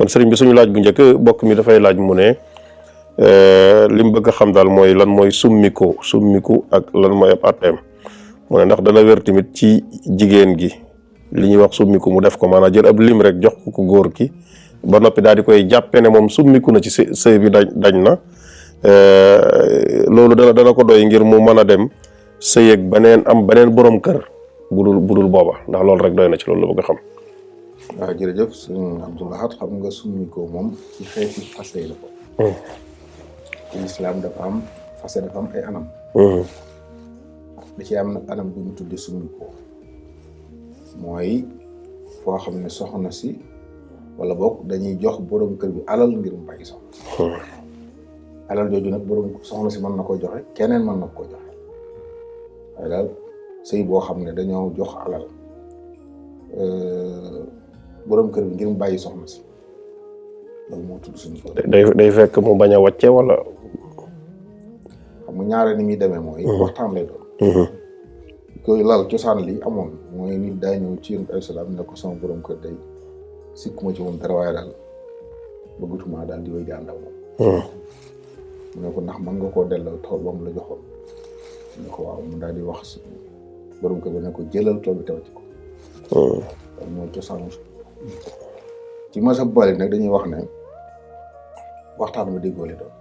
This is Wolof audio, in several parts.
kon sëriñ bi suñu laaj bu njëkk bokk mi dafay laaj mu ne li mu bëgg a xam daal mooy lan mooy summiku ak lan mooy ab atteem mu ne ndax dana wér tamit ci jigéen gi li ñuy wax summiku mu def ko maanaam jël ab lim rek jox ko góor ki ba noppi daal di koy jàppe ne moom summiku na ci sëy bi dañ na loolu dana ko doy ngir mu mën a dem sëy ak beneen borom kër budul booba ndax loolu rek doy na ci loolu la bëgg a xam. waaw jërëjëf sëñ Abdou Lahad xam nga summikoo moom ci xeeti fase la ko. ci lislaam dafa am fase dafa am ay anam. da ci am nag anam bu ñu tuddee summikoo mooy foo xam ne soxna si wala boog dañuy jox borom kër bi alal ngir mu bàyyi soxna. alal jooju nag borom soxna si mën na ko joxe keneen mën na ko joxe waaye daal sëy boo xam ne dañoo jox alal borom kër bi ngir mu bàyyi soxna si loolu moo tudd suñu ko. day fekk mu bañ a wàcce wala. xam nga ñaare ni muy demee mooy. waxtaan lay doon. koy lal cosaan li amoon mooy nit daa ñëw ci yéen ay salaam ne ko sama borom kër day sikkuma ci moom dara waaye daal bëggatuma daal di wéy di ànd ak moom. mu ne ko ndax mën nga koo delloo tool ba mu la joxoon mu ne ko waaw mu daal di wax borom kër bi ne ko jëlal tool bi taw ci ko. loolu mooy cosaanu ci masa boole nag dañuy wax ne waxtaan ma déggoo li doon.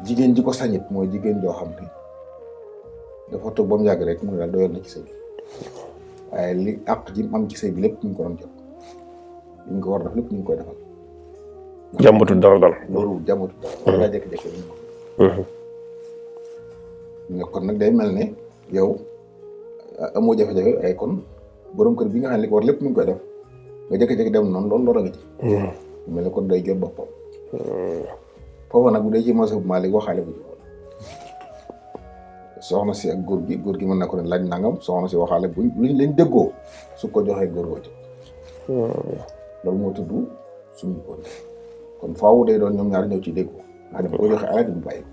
jigéen ji ko sañit mooy jigéen joo xam ne dafa toog ba mu yàgg rek mu ne daal doyal na ci sëy waaye li àq ji am ci sëy bi lépp ñu ngi ko doon jot li ñu ko war def lépp ñu ngi koy defal. jàmbatul dara dal. loolu jàmbatul dara. wala daa jékki-jékki ñu ko. mais kon nag day mel ne yow amoo jafe-jafe ay kon borom kër bi nga xam ne li ko war lépp mu ngi koy def nga jékki-jékki dem noonu loolu lor a nga ci. mel ne kon day jot boppam. foofu nag bu dee ci mos a Maalik waxaale bu jubal soxna si ak góor gi mën na ko ne laaj nangam soxna si waxaale buñ luñ leen déggoo su ko joxee góor woo ci. loolu moo tudd suñu ko kon faaw day doon ñoom ñaar ñëw ci déggoo nga xam ne boo joxee alal du bàyyi ko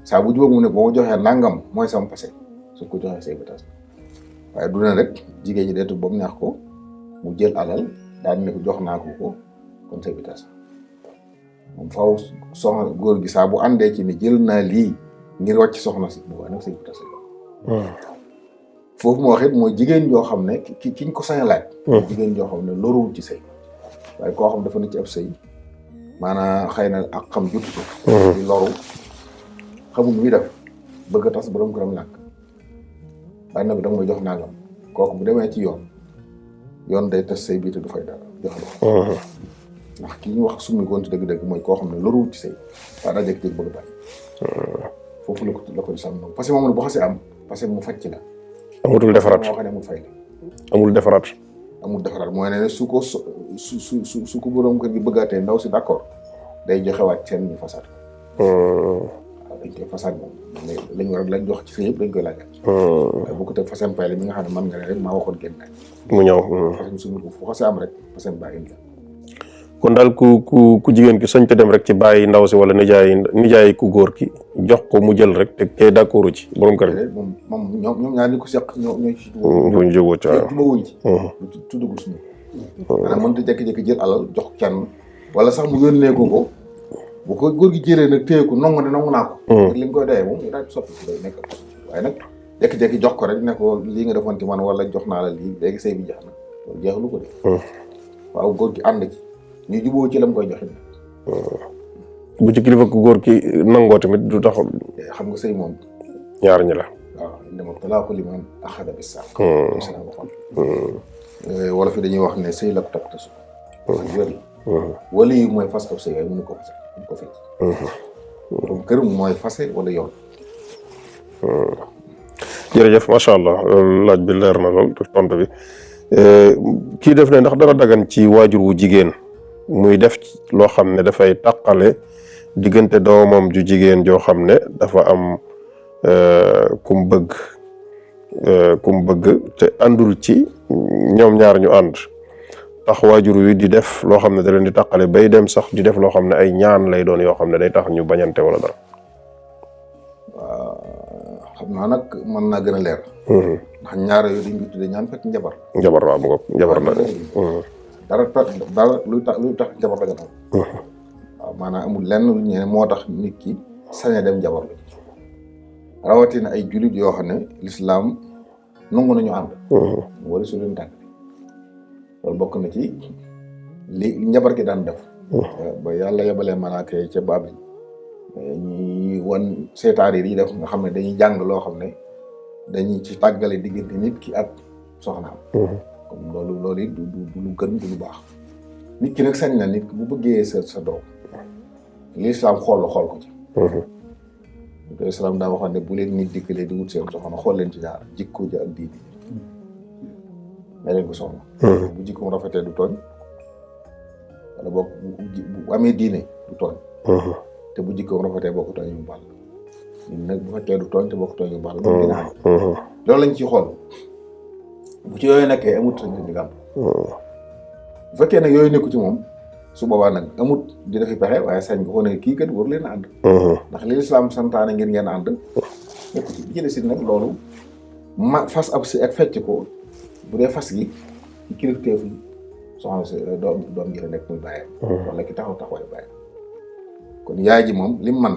saa bu jubóog mu ne boo joxee nangam mooy sama passé su ko joxee say bataas waaye du ne rek jigéen ñi deetu ba mu neex ko mu jël alal daal ne ko jox naa ko kon say bataas moom faaw soxna góor gi saa bu àndee ci ne jël naa lii ngir wàcc soxna si bu baax nag say bataas foofu moo waxit mooy jigéen joo xam ne kiñ ko sañ a laaj. jigéen joo xam ne loruwul ci sëy waaye koo xam dafa ne ci ab sëy maanaam xëy na ak xam jutu ko. di loru xamul muy def bëgg a tas borom këram làkk waaye nag da nga may jox nangam kooku bu demee ci yoon day tas sëy bii te du fay dara joxe la. ndax ki ñu wax summi koon ci dëgg-dëgg mooy koo xam ne loruwul ci sëy waaye daa jékki-jékki bëgg a bàyyi. foofu la ko sàmm moom parce que moom bu xasee am parce que mu faj ci la. amutul defaraat moo xam ne amul fay la. amul defaraat mooy ne su ko borom kër gi bëggaatee ndaw si d'accord day joxewaat seen ñu fasaat ko. waaw dañ koy fasaat moom lañ war a lañ jox ci sa yëpp dañ koy laajaat. waaye bu ko teg fasen pay la mi nga xam ne mën nga ne rek maa waxoon génn nañ. mu ñëw. fasen suñu ko fu xasee am rek fasen baa indi la. kon daal ku jigéen ki sañ te dem rek ci bàyyi ndaw si wala nijaay ku góor ki jox ko mu jël rek te kay d'accord ci borom kër gi. moom ñoom ñaar ñi ko seq ñoo ci. ñu jógoo ci waaw jubawuñ ci. tuddagul suñu. maanaam mënut a jékki-jékki jël alal jox kenn wala sax mu yónnee ko bu ko góor gi jëlee nag téye ko nangu naa ko. li nga koy doyee moom daal di soppi day nekk waaye nag jékki-jékki jox ko rek ne ko lii nga defoon ci man wala jox naa la lii léegi sëy bi jeex na loolu jeexalu ko de. waaw góor gi ànd ci. ñu jubóo ci la mu koy joxe. bu ci kilifa ku góor ki nangoo tamit du tax. xam nga sëy moom. ñaar ñi la. waaw dama talaaku liman axada bis saaq. wala fi dañuy wax ne sëy la ko takk te su. wala yi mooy fas ab sëy waaye mënu ko fase mënu ko fecc. donc kër mooy fase wala yoon. jërëjëf macha allah laaj bi leer na lool tontu bi kii def ne ndax dara dagan ci waajur wu jigéen. muy def loo xam ne dafay taqale diggante doomam ju jigéen joo xam ne dafa am kum bëgg te àndul ci ñoom ñaar ñu ànd tax waajur wi di def loo xam ne da leen di taqale bay dem sax di def loo xam ne ay ñaan lay doon yoo xam ne day tax ñu bañante wala dara. waaw xam naa nag mën naa gën a leer. ndax ñaar yooyu dañ ko tuddee ñaan fekk njabar. njabar waaw mu ngoog njabar la. dara luy tax jabar dagan waaw maanaam amul lenn lu ñu moo tax nit ki sañ a dem jabar la rawatina ay jullit yoo xam ne lislaam nangu nañu ànd wala su leen tàgg loolu bokk na ci li njabar gi daan def ba yàlla yebalee malaaka yi ca Baabil ñi wan seetaar yi def nga xam ne dañuy jàng loo xam ne dañuy ci tàggale diggante nit ki ak soxnaam comme loolu it du lu gën du lu baax nit ki nag sañ na nit bu bëggee sa doom li islaam xool ko ci te islaam daa waxoon ne bu leen nit dikkalee di wut seen soxna xool leen ci ñaar jikko ji ak diine may leen ko soxna bu jikkoom rafetee du tooñ wala boog bu amee diine du tooñ te bu jikkoom rafetee boo ko tooñ ñu baal ñun nag bu fekkee du tooñ te boo ko tooñ ñu baal moom dina am loolu lañ ciy xool bu ci yooyu nekkee amut sa di gàmm bu fekkee nag yooyu nekku ci moom su boobaa nag amut di defi pexe waaye sañ nga ko ne kii kat waru leen a ànd ndax li lislaam santaane ngir ngeen ànd nekku ci bi ci des nag loolu fas ab si ak fecc ko bu dee fas gi ci kilifteefu soxna si doom ji la nekk muy bàyyam wala ki taxawaay bàyyam kon yaay ji moom lim man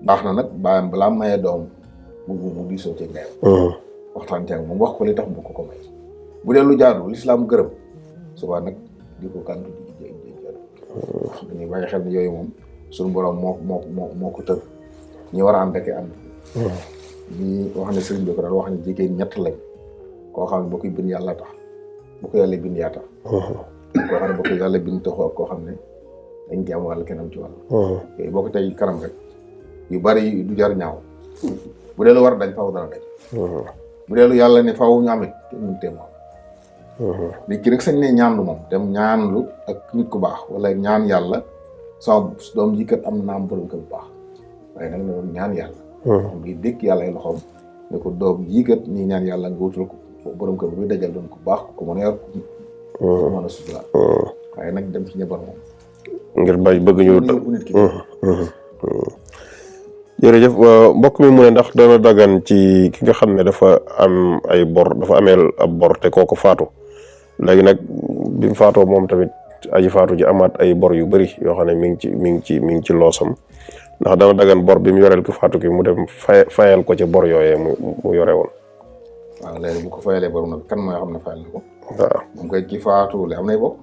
baax na nag bàyyam balaa mayee doom mu diisoo ci ndeyam waxtaan ak moom wax ko li tax bu ko may bu dee lu jaadu lislaam gërëm subaa nag di ko kàntu di dañuy bàyyi xel ne yooyu moom suñu borom moo ko tër ñi war a ànd ak ànd ñi wax ne sëriñ bi ko daal wax ne jigéen ñett lañ koo xam ne boo koy bind yàlla tax bu ko yàlla bind yaa tax koo xam ne boo ko yàlla bind taxoo koo xam ne dañ ci am wàll kenn ci wàll yooyu boo ko tey kanam rek yu bari du jar ñaaw bu dee lu war dañ faaw dana dañ bu dee lu yàlla ne faaw ñu amit kenn mënu tee moom nit ki rek sañ ne ñaanlu moom dem ñaanlu ak nit ku baax wala ñaan yàlla sama doom ji kat am naam borom kër bu baax waaye nag ne doon ñaan yàlla xam ngi dékk yàlla ay loxoom ne ko doom ji kat ñi ñaan yàlla nga wutal ko borom kër bu muy dajal doon ku baax ko mën a yor ko mën a sutura waaye nag dem ci ñëbar moom ngir bay bëgg ñu nit ki jërëjëf mbokk mi mu ne ndax dana dagan ci ki nga xam ne dafa am ay bor dafa ameel ab bor te kooku faatu léegi nag bi mu faatoo moom tamit aji faatu ji amaat ay bor yu bari yoo xam ne mi ngi ci loosam ndax dana dagan bor bi mu yoreel ki faatu ki mu dem fayal ko ci bor yooyee mu yore woon. waaw léegi bu ko fayalee bor nag kan mooy xam ne fayal na ko. waaw moom koy ki faatu le am nay bokk.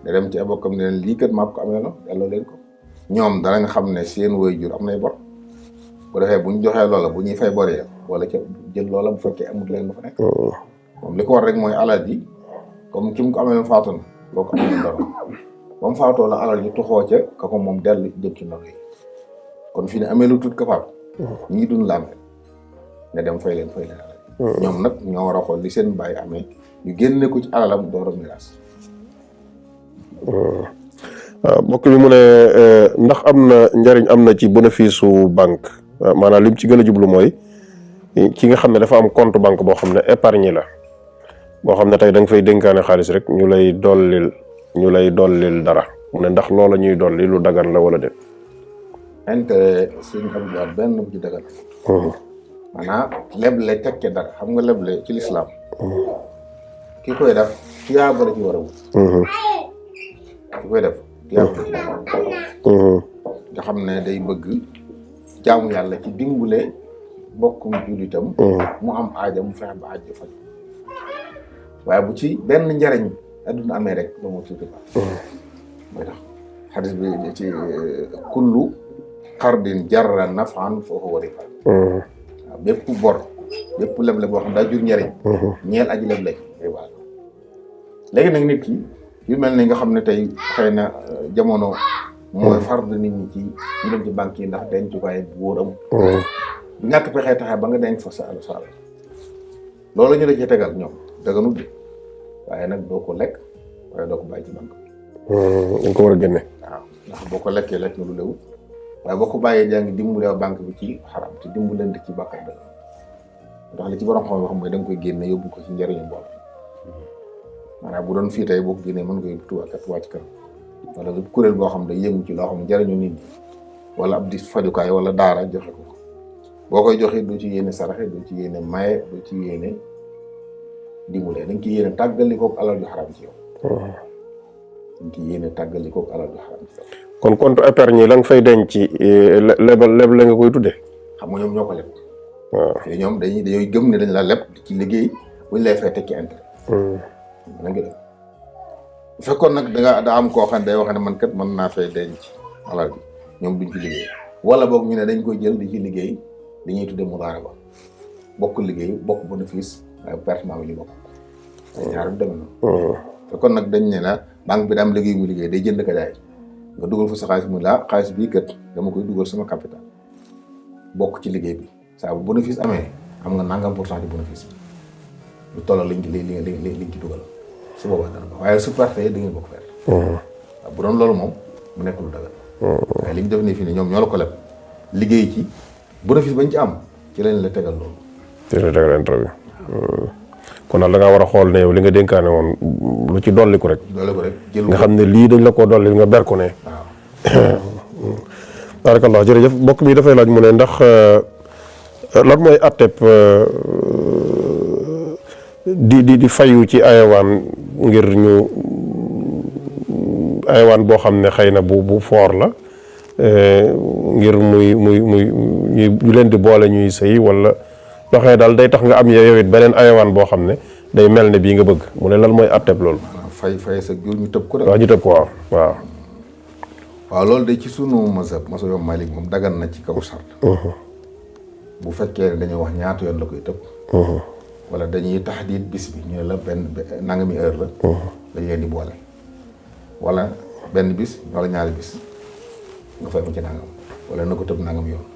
da dem ci ay bokkam ne leen lii kat maa ko amee la delloo leen ko ñoom danañ xam ne seen waajur am nay bor bu defee bu ñu joxee loola bu ñuy fay bor ya wala ca jël loola bu fekkee amul leen lu fa nekk. moom li ko war rek mooy alal ji comme ki mu ko amee leen faatu na boo ko amee dara ba mu faatoo la alal ji tuxoo ca ka ko moom dellu jëm ci ndox yi kon fii ne amee lu tut ka faatu ñii dund la amee nga dem fay leen alal ñoom nag ñoo war a xool li seen bàyyi amee ñu génne ko ci alalam door a miraas. waaw mbokk mi mu ne ndax am na njariñ am na ci bénéfice su banque maanaam lim ci gën a jublu mooy ki nga xam ne dafa am compte banque boo xam ne épargne la boo xam ne tey da nga fay dénkaane xaalis rek ñu lay dollil dara mu ne ndax loola ñuy dolli lu dagan la wala déet. intérêt suñu abdoulaye benn bu ci dagan maanaam leble tekke dara xam nga leble ci lislaam ki koy def yaa bari ci war a wut ki koy def yaa bari ci nga xam ne day bëgg jaamu yàlla ci dimbule bokkum jullitam mu am aaja mu fexe ba aaja faj waaye bu ci benn njariñ adduna amee rek doo moo tuuti baax mooy tax xadis bi ci kullu xardin jarra nafan foo ko wari waaw bépp bor bépp leble boo xam daa jur njariñ ñeel aji leble riba léegi nag nit ki yu mel ni nga xam ne tey xëy na jamono mooy fard nit ñi ci ñu dem ci banque yi ndax dencukaay bu wóor amul bu ñàkk pexee taxee ba nga denc fa sa alal loolu ñu la ci tegal ñoom daganul de waaye nag doo ko lekk waaye doo ko bàyyi ci banque dañ ko war a génne waaw ndax boo ko lekkee lekk nga lu lewut waaye boo ko bàyyee jaa ngi dimbulee banque bi ci xaram te dimbalante ci bàkkaar da ndax li ci borom xam mooy da nga koy génne yóbbu ko ci njëriñu bool maanaam bu doon fii tey boo ko génnee mën nga yóbbu tuwaakat wàcc kër wala kuréel boo xam ne yëngu ci loo xam ne njëriñu nit ñi wala ab di fajukaay wala daara joxe ko boo koy joxe doo ci yéene saraxe doo ci yéene maye doo ci yéene dimbulee da nga ci yéene tàggali ko alal ju xaram ci yow ñu ci yéene tàggali ko alal ju xaram. kon compte épargne la nga fay denc lebal leb la nga koy tuddee. xam nga ñoom ñoo ko leb. waaw te ñoom dañuy gëm ne dañ la leb ci liggéey buñ lay fay tekki intérêt. na nga def bu fekkoon nag daa am koo xam ne day wax ne man kat mën naa fay denc alal bi ñoom duñ ci liggéey wala boog ñu ne dañ koy jël di ci liggéey li ñuy tuddee mudaaraba bokk liggéey bokk bénéfice waaye pertement bi li bokk. ay ñaar du demee noonu. fekkoon nag dañ ne la banque bi daa am liggéey mu liggéey day jënd ka jaay nga dugal fa sa xaalis mu la xaalis bii kat dama koy dugal sama capital bokk ci liggéey bi saa bu bénéfice amee am nga nangam % ci bénéfice bi lu tolloo liñ ci dugal su boobaa dana baax waaye su perte da ngeen bokk perte. waaw bu doon loolu moom mu nekk lu dagal. waaye li ñu def nii fii nii ñoom ñoo la ko leb liggéey ci bénéfice bañ ci am ci lañ la tegal loolu. ci la tegal intérêt bi. kon nag da ngaa war a xool ne yow li nga dénkaane woon lu ci dolliku rek. jël nga xam ne lii dañ la koo dolli nga ber ko ne. waaw. barakallah jërëjëf mbokk mi dafay laaj mu ne ndax lan mooy atteb di fayu ci ayawaan ngir ñu ayawaan boo xam ne xëy na bu foor la ngir muy ñu leen di boole ñuy sëy wala loo xam ne daal day tax nga am yow it beneen ayawaan boo xam ne day mel ne bii nga bëgg mu ne lan mooy atteb loolu. fay sa jur ñu tëb ko rek. waaw ñu tëb ko waaw. waaw loolu de ci sunu mazhab yoom Malik moom dagan na ci kaw sart. bu fekkee ne dañoo wax ñaata yoon la koy tëb. wala dañuy taxdiit bis bi ñu ne la benn nangami heure la. dañ leen di boole. wala benn bis wala ñaari bis nga fay ko ci nangam wala na ko tëb nangam yoon.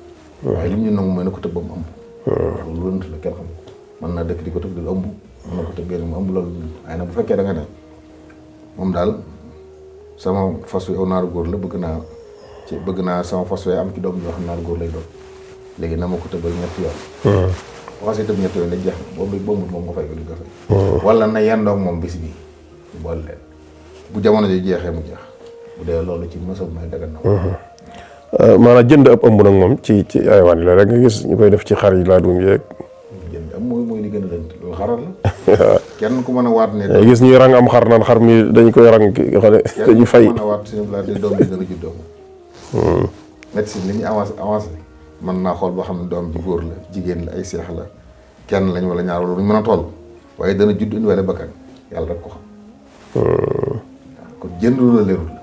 waaye lim ñu nangu mooy na ko tëb ba mu ëmb. loolu lënt la kenn xam mën naa dëkk di ko tëb di ëmb mën na ko tëb benn mu ëmb loolu waaye nag bu fekkee da nga ne moom daal sama fas wi aw naaru góor la bëgg naa sama fas wi am ci doom yoo xam naaru góor lay doon léegi na ma ko tëbal ñetti yoon. boo xasee tëb ñetti yoon dañ jeex boobu moom nga fay ko li nga fay. wala na yendoog moom bis bi boole leen bu jamono ji jeexee mu jeex bu dee loolu ci mësab may dagan na. maanaam jënd ab ëmb nag moom ci ayawaan yi la rek nga gis ñu koy def ci xar yi laa dum yeeg. jënd am mooy li gën a lënt loolu xaral la. kenn ku mën a waat ne. gis ñuy rang am xar naan xar mi dañ koy rang ki nga xam ne dañuy fay. kenn ku mën a waat suñu la de doom bi gën a juddoo. médecine li ñuy avancé mën naa xool boo xam ne doom ji góor la jigéen la ay seex la kenn lañ wala ñaar wala lu ñu mën a toll waaye dana judd indi wala bakkan yàlla rek ko xam. kon jënd lu la leerul la.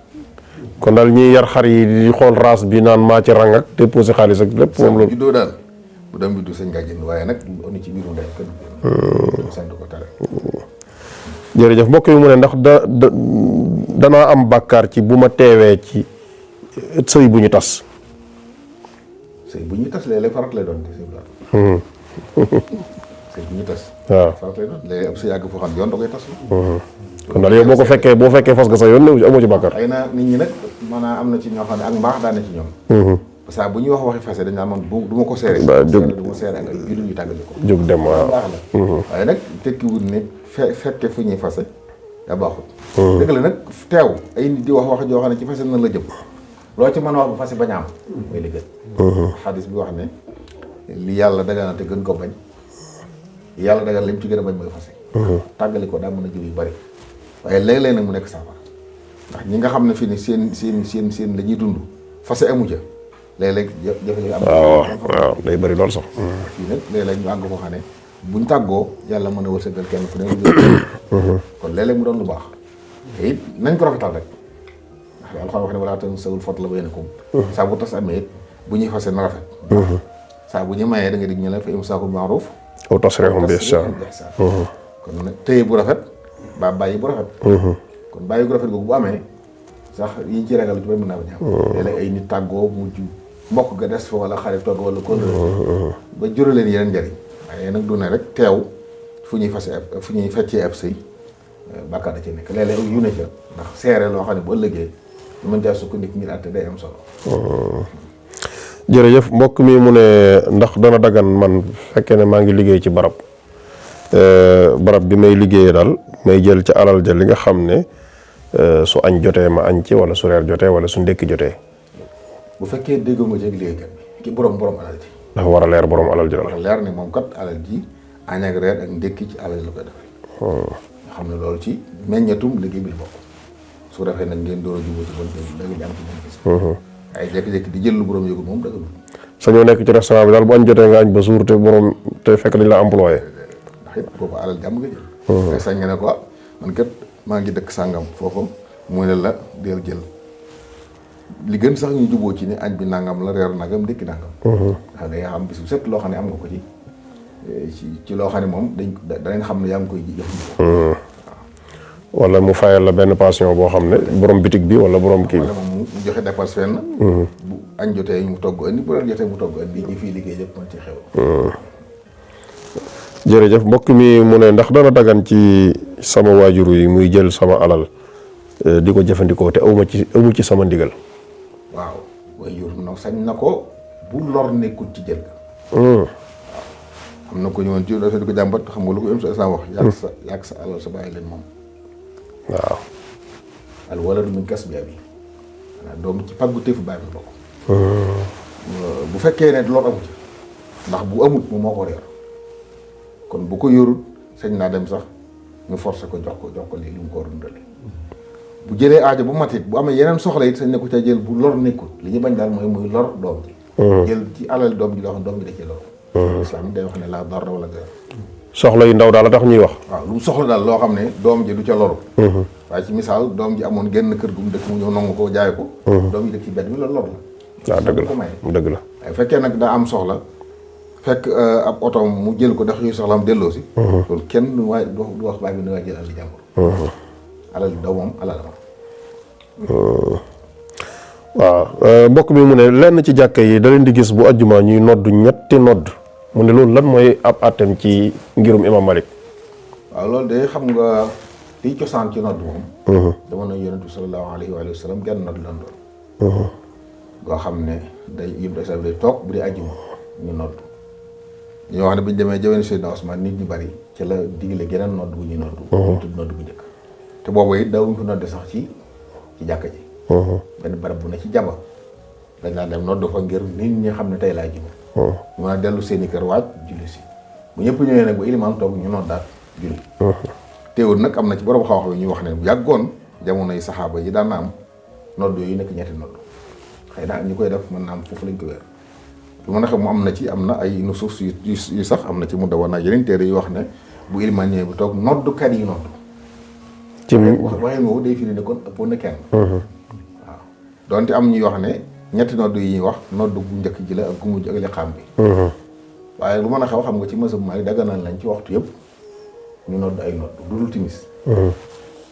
kon daal ñiy yar xar yi di xool race bi naan maa ci rang ak déposé xaalis ak lépp moom loolu. juddoo daal bu doom bi du sañ ngaa jënd waaye nag on ci biiru ndey kenn sañ du ko tere. jërëjëf mbokk yi mu ne ndax danaa am bàkkaar ci bu ma teewee ci sëy bu ñu tas. sëy bu ñu tas léeg-léeg farat lay doon te sëy bu ñu tas. waaw farat lay doon léegi am sëy yàgg foo xam yoon da koy tas. kon daal yow boo fekkee fas nga sa yoon amoo ci bàkkaar. xëy na nit ñi nag maanaam am na ci ñoo xam ne ak mbaax daan na ci ñoom. parce que bu ñuy wax waxi fase dañ naan man du ma ko seere. du ma seere ak ay juddu yu tàggali ko. jóg dem waaw baax la. waaye nag tekkiwul ne fekke fu ñuy fase daa baaxul. dëgg la nag teew ay nit di wax joo xam ne ci fase na la jëm. loo ci mën a wax bu fase bañ a am. mooy li gën. xadis bi wax ne li yàlla daganal te gën ko bañ yàlla daganal lim ci gën a bañ mooy fase. tàggali ko daa mën a jur yu bari. waaye léeg-léeg nag mu nekk saafara ndax ñi nga xam ne fii ni seen la ñuy dund fase amu ca léeg-léeg jafe-jafe am. waaw day bëri lool sax. fii nag léeg-léeg ñu àgg foo xam ne buñ tàggoo yàlla mën a wërsëgal kenn ku ne. kon léeg-léeg mu doon lu baax. te it nañ ko rafetal rek ndax yàlla xam wax ne wala tansawul fadla baynakum. saa bu tas amee it bu ñuy fase na rafet. saa bu ñu mayee da nga dig ñu ne fa imsaakun bil ma'ruuf aw tasriihun bi ihsaan. kon nag téye bu rafet. ba bàyyi bu rafet. kon bàyyi bu rafet googu bu amee sax yi ci ragal lu ci bay mën naa bañ a am. léeg-léeg ay nit tàggoo mujj mbokk ga des fa wala xarit togg wala kon ba jural leen yeneen njëriñ waaye nag du ne rek teew fu ñuy feccee ab sëy bàkkaar da ci nekk léeg-léeg yu ne ca ndax seere loo xam ne bu ëllëgee ñu mën caa sukkandiku ngir àtte day am solo. jërëjëf mbokk mi mu ne ndax dana dagan man fekkee ne maa ngi liggéey ci barab bi may liggéeyee daal may jël ci alal ja li nga xam ne su añ jotee ma añ ci wala su reer jotee wala su ndékki jotee. bu fekkee déggoo nga ci ak liggéeykat bi ki borom alal ji. dafa war a leer borom alal ji la. war a leer ne moom kat alal ji añ ak reer ak ndékki ci alal ji la koy defee. nga xam ne loolu ci meññatum liggéey bi la bokk. su defee nag ngeen door a jubóo ci bon léegi di am ci benn gis ay jékki-jékki di jël lu borom yëgul moom dëgg sañoo nekk ci restaurant bi daal bu añ jotee nga añ ba suur te borom te fekk dañ la employé. ndax it boobu alal jàmm nga jël. sañ nga ne ko man kat maa ngi dëkk sàngam foofu mu ne la del jël li gën sax ñu jubóo ci ne añ bi nangam la reer nangam ndékki nangam. ndax day xam bis bu set loo xam ne am nga ko ci loo xam ne moom danañ xam ne yaa ngi koy jëfandikoo. wala mu fayal la benn pension boo xam ne borom bitig bi wala borom kii bi. wala moom mu joxe dépense fenn. bu añ jotee mu togg andi bu reer jotee mu togg andi ñi fii liggéey yëpp mën ci xew. jërëjëf mbokk mi mu ne ndax dana dagan ci sama waajur yi muy jël sama alal di ko jëfandikoo te amu ci sama ndigal. waaw waajur nag sañ na ko bu lor nekkul ci jël. waaw am na ko ñëwoon ci dafa di ko jàmbat xam nga lu ko yëm sa islam wax. yàgg sa alal sa bàyyi leen moom. waaw. al waladu min kasbi abi maanaam doom ci pàggu téefu bàyyi ma bokk. bu fekkee ne lor amu ci ndax bu amut moom moo ko réer kon bu ko yorut sañ naa dem sax ñu forcé ko jox ko lii lu mu ko war a dundale bu jëlee aajo bu matit bu amee yeneen soxla it sañ ne ko ca jël bu lor nekkul li ñu bañ daal mooy muy lor doom ji. jël ci alal doom ji loo xam doom ji da cee lor. islam day wax ne laa darra wala dara. soxla yu ndaw daal la tax ñuy wax. waaw lu mu soxla daal loo xam ne doom ji du ca loru. waaye ci misaal doom ji amoon genn kër gu mu dëkk mu ñëw nangu ko jaay ko. doom ji dëkk ci bedd bi loolu lor la. waaw dëgg la. waaye fekkee nag daa am soxla fekk ab oto mu jël ko ndax yuy soxlaam delloo si. loolu kenn du wax baay bi ne waa jël alal jàmbur. alal daw moom alal la. waaw mbokk mi mu ne lenn ci jàkka yi da leen di gis bu ajjuma ñuy nodd ñetti nodd mu ne loolu lan mooy ab àtteem ci ngirum imam Malik. waaw loolu de xam nga liy cosaan ci nodd moom. jamono yonent bi sallallahu alayhi wa sallam genn nodd lan doon. boo xam ne day toog bu dee ajjuma ñu nodd. ñoo wax ne bu ñu demee jamono Seydina Ousmane nit ñu bari ci la digle geneen nodd bu ñuy nodd. ñu tudd nodd bu njëkk. te boobu it daawuñ ko nodde sax ci jàkka ji. benn barab bu ne ci jaba dañ daan dem nodd fa ngir nit ñi xam ne tey laa juma. ñu mën a dellu seeni kër waaj julli si bu ñëpp ñëwee nag ba ilimaan toog ñu noddaat julli. teewul nag am na ci borom xam-xam yi ñuy wax ne bu yàggoon jamono yi saxaaba yi daan na am nodd yooyu nekk ñetti nodd xëy na ñi koy def mën na am foofu lañ ko wéer lu mën a xam mu am na ay nusuus yu sax am na ci mu dawoon ak yeneen téere yu wax ne bu ilimaan ñëwee bu toog noddukat yi nodd ci waxeen woowu day firi ne kon ëppoon na kenn. waaw donte am ñuy wax ne ñetti nodd yi ñuy wax nodd bu njëkk ji la ak gu mujj ak liqaam bi. waaye lu mën a xew xam nga ci mësab Maalik daganal lañ ci waxtu yëpp ñu nodd ay nodd du dul timis.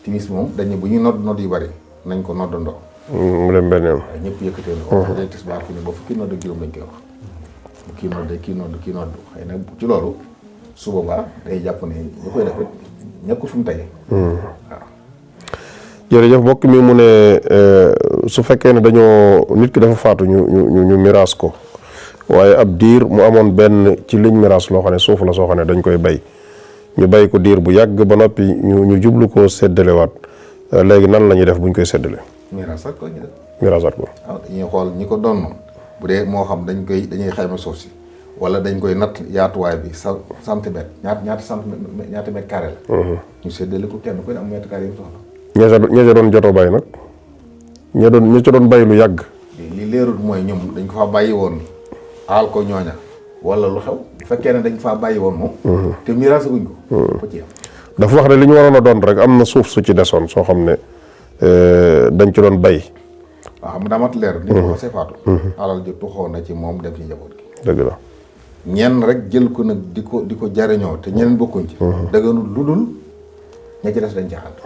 timis moom dañ ne bu ñuy nodd yu bari nañ ko noddandoo. mu dem benn yoon. waaye ñëpp yëkkatee na ko. day tisbaar fi ne ba fukki nodd ak juróom lañ koy wax. bu kii nodd xëy na ci loolu su boobaa day jàpp ne ñu koy def rek ñàkkul fu mu tey. waaw. jërëjëf mbokk mi mu ne su fekkee ne dañoo nit ki dafa faatu ñu miraas ko waaye ab diir mu amoon benn ci liñ miraas loo xam ne suuf la soo xam ne dañ koy bay ñu bay ko diir bu yàgg ba noppi ñu jublu koo séddalewaat léegi nan la ñuy def buñ koy séddale. miraasaat ko ñu def. miraasaat ko. waaw dañuy xool ñi ko doon bu dee moo xam dañuy xayma suuf si wala dañ koy natt yaatuwaay bi centimètre ñaata mètre carré la. ñu séddale ko kenn ku ne am mètre carré yi mu soxla. ña ca doon jotoo bay nag ña ca doon bay lu yàgg. li leerul mooy ñoom dañ ko fa bàyyi woon aal ko ñooña wala lu xew bu fekkee ne dañ faa bàyyi woon moom. te miraasaguñ ko. ko ci am. dafa wax ne li ñu waroon a doon rek am na suuf su ci desoon soo xam ne dañ ci doon bay. waaw xam nga daa mat leer. nit ko see faatu. alal ji tuxoon na ci moom dem ci njaboot gi. dëgg la. ñenn rek jël ko nag di ko jariñoo te ñeneen bokkuñ ci. dëgganul lu dul ña ci des dañ ci ànd.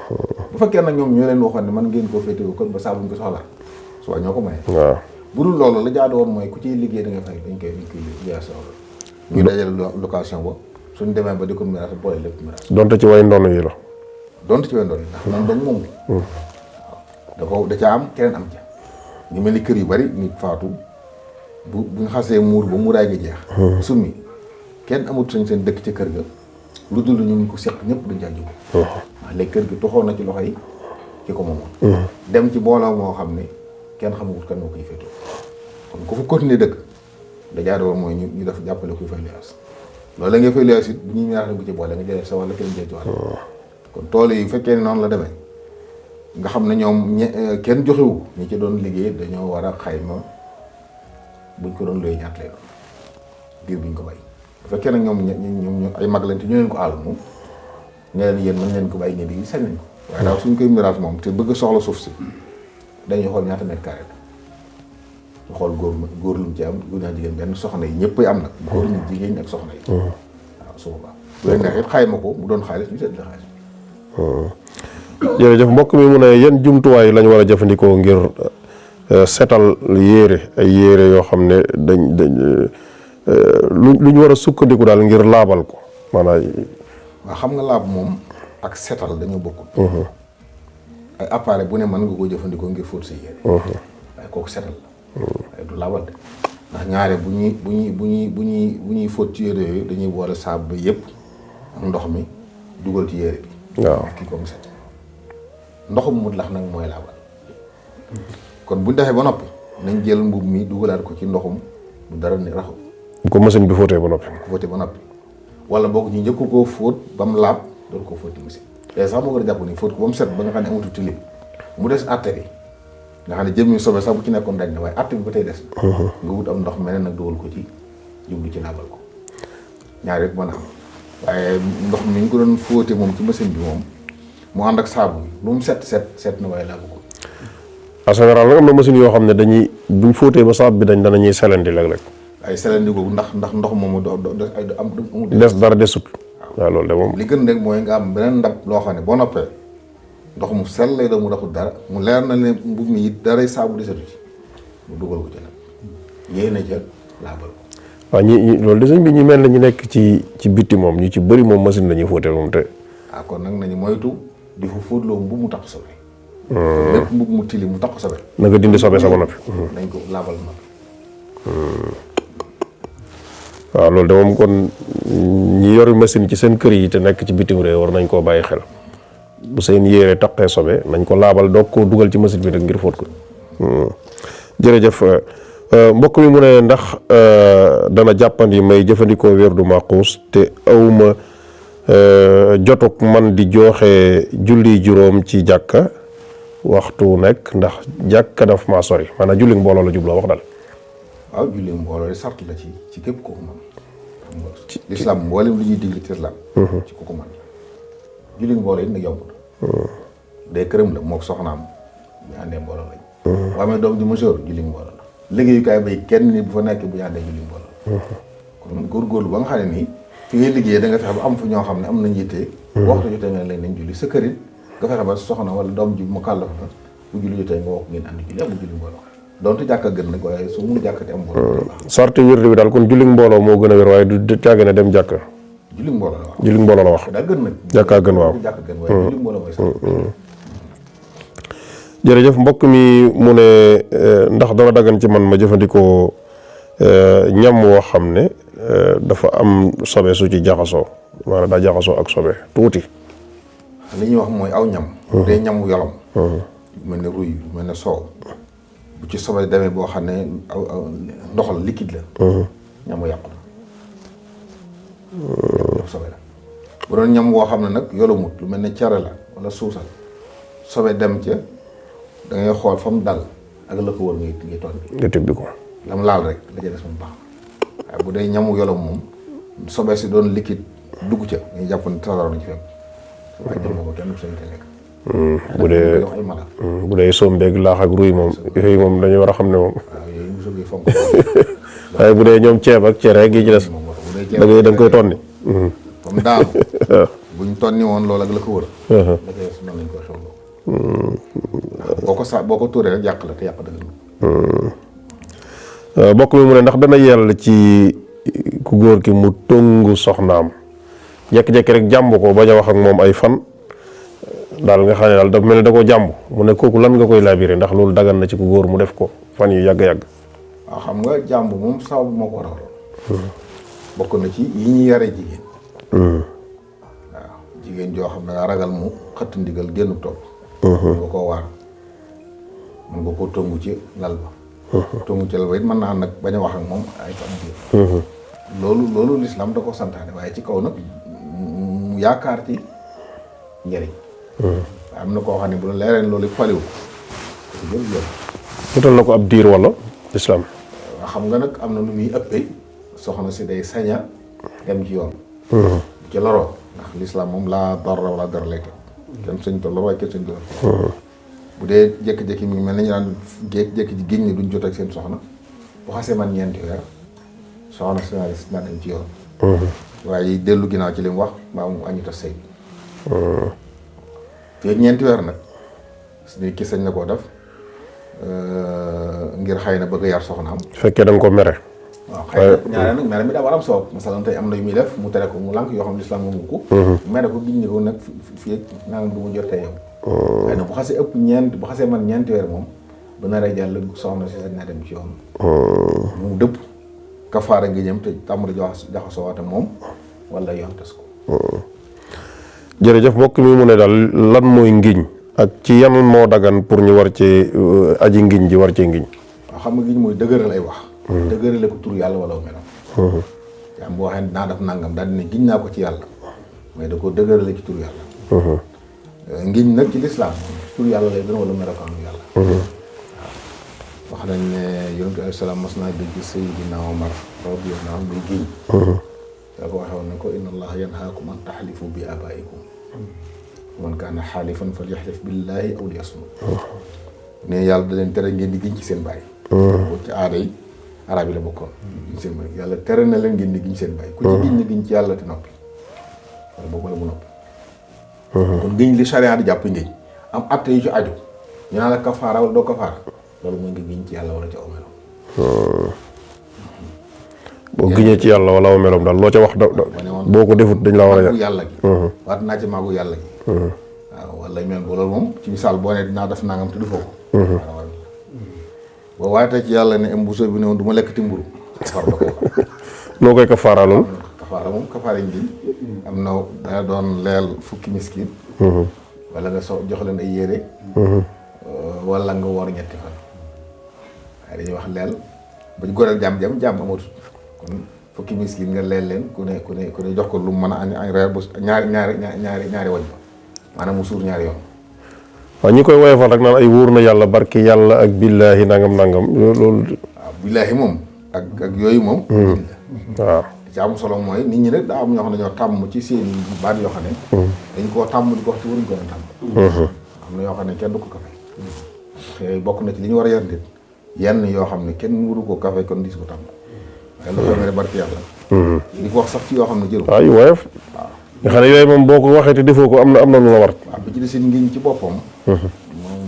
bu fekkee nag ñoom ñoo leen waxoon ne man ngeen koo féetewoo kon ba saa buñ ko soxlaa suba ñoo ko maye. waaw bu dul loolu la jaadu woon mooy ku ciy liggéey da nga fay dañ koy liggéey ñu dajale location ba suñ demee ba di ko miraas boole lépp miraas. donte ci way ndono yi la. donte ci way ndono yi ndax man doon moom. waaw da ca am keneen am ca. ñu mel ni kër yu bari nit faatu bu ñu xasee muur ba muuraay gi jeex. summi kenn amut seen dëkk ci kër ga lu dul ñu ko seq ñëpp dañ caa jóg. waaw léegi kër gi toxoon na ci loxo yi ki ko moomoon. dem ci booloo moo xam ne kenn xamagul kan moo koy féetoo kon ku fa continuer dëkk da jaadu woon mooy ñu def jàppale kuy fay luyaas loolu la ngay fay luyaas it bu ñuy ñaar bu ci boole nga jëlee sa wàll kenn jël ci wàll. kon tool yi bu fekkee ne noonu la demee nga xam ne ñoom kenn joxewu ñi ci doon liggéey dañoo war a xayma buñ ko doon looy ñaat lay doon diir biñ ko bay bu fekkee nag ñoom ay mag lañ te ñu leen ko àll moom ne leen yéen mën leen ko bàyyi ñe di sañ nañ ko waaye daaw suñ koy miraas moom te bëgg soxla suuf si dañuy xool ñaata mètre carré la ñu xool góor lu mu ci am góor ñaa jigéen benn soxna yi ñëpp am nag góor ñi jigéen ñi ak soxna yi waaw su boobaa bu leen neexee xayma ko mu doon xaalis ñu seet la xaalis jërëjëf mbokk mi mu ne yan jumtuwaay lañ war a jëfandikoo ngir setal yére ay yére yoo xam ne luñ war a sukkandiku daal ngir laabal ko maanaam. waaw xam nga laab moom ak setal dañoo bokkul. ay appareil bu ne mën nga koo jëfandikoo ngir fóot sa yére. waaye kooku setal la. waaye du laabal de ndax ñaare bu ñuy fóot ci yére yooyu dañuy boole saabu ba yëpp ak ndox mi dugal ci yére bi. waaw kii ko mu set ndoxum mu lax nag mooy laabal kon buñ defee ba noppi nañ jël mbub mi dugalaat ko ci ndoxum bu dara ni raxu. bu ko machine bi fóotee ba noppi. ko fóotee ba noppi wala boog ñu njëkk koo fóot ba mu laab doon koo fóoti machine te sax moo gën a jàpp ni fóot ko ba mu set ba nga xam ne amatu tilim mu des àtte bi nga xam ne jëmmi sobe sax bu ci nekkoon dañ na waaye àtte bi ba tey des na nga wut am ndox meneen nag dugal ko ci jublu ci laabal ko ñaar yëpp mën a am waaye ndox mi ñu ko doon fóote moom ci machine bi moom mu ànd ak saabu bi lu mu set na waaye laabu ko en général nag am na machine yoo xam ne dañuy buñ fóotee ba saabu bi danañuy selandi léeg-léeg ay selandi googu ndax ndox moomu amul des dara desut waaw loolu de moom li gën rek mooy nga am beneen ndab loo xam ne boo noppee ndox mu sell lay doon mu doxul dara mu leer na ne mbub mi it daray saabu desatu ci mu dugal ko ci nag yéen a jël laabal ko waaw ñi loolu de sëñ bi ñu mel na ñu nekk ci bitti moom ñu ci bëri moom machine la ñuy fóotee moom te kon nag nañu moytu di fa fóotloo mbub mu tax sobe lépp mbub mu tili mu tax sobe na nga dindi sobe sa ba noppi nañ ko laabal noppi waaw loolu de moom kon ñi yor machine ci seen kër yi te nekk ci bitim réew war nañ koo bàyyi xel bu seen yére taqee sobe nañ ko laabal doog koo dugal ci machine bi rek ngir fóot ko jërëjëf mbokk mi mu ne ndax dana jàppandi may jëfandikoo wérdu Maaxuus te awma jotuk man di joxe julli juróom ci jàkka waxtu nekk ndax jàkka daf maa sori maanaam julli mbooloo la jubloo wax dal waaw julli mbooloo de sart la ci képp kooku man xam nga lislaam mboolem lu ñuy digli ci lislaam ci kooku man julli mbooloo yi nag yombul day këram la mook soxnaam ñu àndee mbooloo lañ boo amee doom di mesure julli mbooloo la liggéeyukaay bay kenn ni bu fa nekk bu ñu àndee julli mbooloo kon góorgóorlu ba nga xam ne nii fi ngay liggéeyee da nga fexe ba am fu ñoo xam ne am nañ yitte waxtu jotee nga leen nañ julli sa kërit nga fexe ba soxna wala doom ji mu kàlla fa bu julli jotee nga wax ngeen ànd julli amul julli mbooloo donte jàkka gën nag waaye su mun jàkkati am mbooloo sarti wérdu bi daal kon julli mbooloo moo gën a wér waaye du càgg ne dem jàkka julli mbooloo la wax julli mbooloo la wax daa gën nag jàkkaa gën waaw jàkka gën waaye julli mbooloo mooy sax jërëjëf mbokk mi mu ne ndax dana dagan ci man ma jëfandikoo ñam woo xam ne dafa am sobe su ci jaxasoo maanaam daa jaxasoo ak sobe tuuti li ñuy wax mooy aw ñam bu dee ñamu yolom mel ne ruy mel ne soow bu ci sobe demee boo xam ne aw ndox la liquide la ñamu yàqu na sobe la bu doon ñam woo xam ne nag yolomut lu mel ne cere la wala suusal sobe dem ca da ngay xool fa mu dal ak la ko wër ngay toon bi nga tibbi ko lam laal rek la ca des moom baax waaye bu dee ñamu yolom moom sobe si doon liquide dugg ca ngay jàpp ne tasaaroo na ci fépp waaye jël ko kenn du sañ te lekk bu dee sombeeg laax ak ruy moom yooyu moom dañu war a xam ne moom waaw yooyu mosoo koy fonk waaye bu dee ñoom ceeb ak cere gi ci des da nga koy tonni comme daanu buñ tonni woon loolu ak la ko wër la koy des noonu lañ koy xewloo boo ko tuuree rek yàq la te yàq dëgg bokk mi mu ne ndax dana yell ci ku góor ki mu tongu soxnaam jekki-jekki rek jàmb ko bañ a wax ak moom ay fan daal nga xam ne daal dafa mel ne da koo jàmb mu ne kooku lan nga koy labiré ndax loolu dagan na ci ku góor mu def ko fan yu yàgg-yàgg waaw xam nga jàmb moom sababu moo ko war a waral bokk na ci yi ñu yare jigéen waaw jigéen joo xam ne nga ragal mu xëtt ndigal génn toog nga koo waar mën nga koo tongu ci lal ba tongu ci lal ba it mën naa nag bañ a wax ak moom ay fan biir loolu lislaam da ko santaane waaye ci kaw nag mu yaakaar ci njëriñ am na koo xam ne bu la leereen loolu faliwu ko jël jël wutal na ko ab diir wala islam. waaw xam nga nag am na nu muy ëppee soxna si day saña dem ci yoon ci loroo ndax lislaam moom laa darra wala dara lay kenn sëñ to lor waaye kenn sëñ to bu dee jékki-jékki mi ngi mel nañu daan jékki ji géñ ne duñ jot ak seen soxna bu xasee man ñeenti weer soxna si naa dem ci yoon waaye dellu ginnaaw ci li mu wax mbaa mu añu tas sëy fii ñeenti weer nag suñuy ki sañ na koo def ngir xëy na bëgg a yar soxnaam. fekkee da nga ko mere. waaw xëy na ñaareel nag mere mi daa war am soob masalan tey am na yu muy def mu tere ko mu lànk yoo xam ne lislaam moomu ko mere ko giñ ne ko nag fii nangam du mu jotee yow xëy na bu xasee ëpp bu xasee man ñeenti weer moom ba naree jàll soxna si sañ naa dem ci yoon mu dëpp kafaara ngi ñëm te tàmbali jaxasoo waate moom wala yoon tas ko. jërëjëf mbokk mi mu ne daal lan mooy ngiñ ak ci yan moo dagan pour ñu war ci aji ngiñ ji war cee ngiñ. waaw xam nga ngiñ mooy dëgëral ay wax. dëgërale ko tur yàlla wala melam. yaa boo waxee naa def nangam daal di ne giñ naa ko ci yàlla mais da koo dëgërale ci tur yàlla. ngiñ nag ci lislaam tur yàlla lay doon wala melokaanu yàlla. waaw wax nañ ne yonent bi alayhi salaam mas naa dégg Seydina Omar radiyallahu anhu muy giñ. daa ko waxee woon ne ko inna allaha yanhaakum an taxlifu bi abaikum man kaana xaalifan falyaxlif billahi aw liyasmut ne yàlla da leen tere ngeen di giñ ci seen baay. boo ci aada yi arab yi la bokkoon. giñ seen baay yàlla tere na leen ngeen di giñ seen baay. ku ci giñ na giñ ci yàlla te noppi wala boog wala bu noppi. kon giñ li charia di jàpp ngiñ am atte yu ci aju ñu naan la kafaara wala doo kafaara loolu mooy nga giñ ci yàlla wala ci aw meloom. boo giñee ci yàlla wala aw meloom daal loo ca wax boo ko defut dañ la war a yàlla gi waat naa ci maagu yàlla gi waaw wala mel bu loolu moom ci misaal boo ne dinaa def nangam te du foo ko boo waatee ci yàlla ne mbuso bi ne woon du ma lekkati mburu kafar da koy noo koy kafaara loolu kafaara moom kafaara yi ngi am na dana doon leel fukki miskin wala nga jox leen ay yére wala nga woor ñetti fan waaye dañuy wax leel ba ñu goreel jaam amatul kon fukki miskin nga leel leen ku ne jox ko lu mu mën a añ reer bu ñaari wañ maanaam mu suur ñaari yoon. waaw ñi koy woyofal rek naan ay wóor na yàlla barki yàlla ak billaahi nangam loolu. waaw billaahi moom ak yooyu moom. waaw li ci am solo mooy nit ñi nag daa am ñoo xam ne ñoo tàmm ci seen baat yoo xam ne. dañ koo tàmm di ko wax ci waruñ ko doon tàmm. am na yoo xam ne kenn du ko kafe. te bokk na ci li ñu war a yar nit yenn yoo xam ne kenn waru ko kafe kon dis ko tàmm. waaye lu xamee ne barki yàlla. di ko wax sax ci yoo xam ne jëru waaw yu woyof. waaw nga xam ne yooyu moom boo ko waxee te defoo ko am na lu la war. waaw bi ci des ngiñ ci boppam. moom